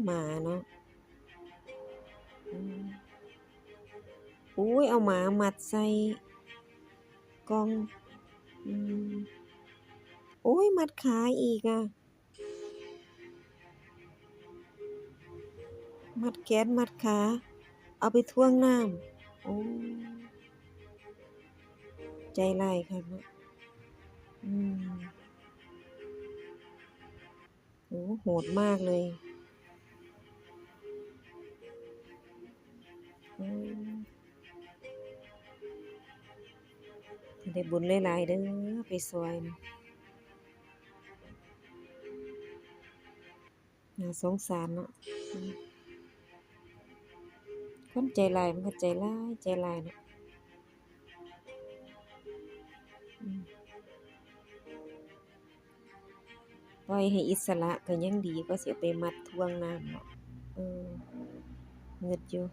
ໝາເນາະ. ອືມ ໂອ້ຍ ເອົາໝາມັດໃສ່ກ່ອງ. ອືມ ໂອ້ຍ ມັດຂາອີກອະ. ມັດແຂນມັດຂາ ເອົາໄປຖ່ວງນ້ຳ. ໂອ້ ໃຈຮ້າຍຄັກເນາະ. ອືມ ໂອ້ ໂຫດມາກເລີຍ. ໂອ້ ໄດ້ບຸນຫຼາຍໆເດີ ໄປຊ່ອຍນະ. ໜ້າສົງສານເນາະ. ອືມ ຄົນໃຈຮ້າຍມັນກໍໃຈຮ້າຍ ໃຈຮ້າຍເນາະ. ອືມ ປ່ອຍໃຫ້ອິດສະຫຼະກໍຍັງດີກວ່າຊິເອົາໄປມັດຖ່ວງນ້ຳເນາະ. ເອີ ງຶດຢູ່.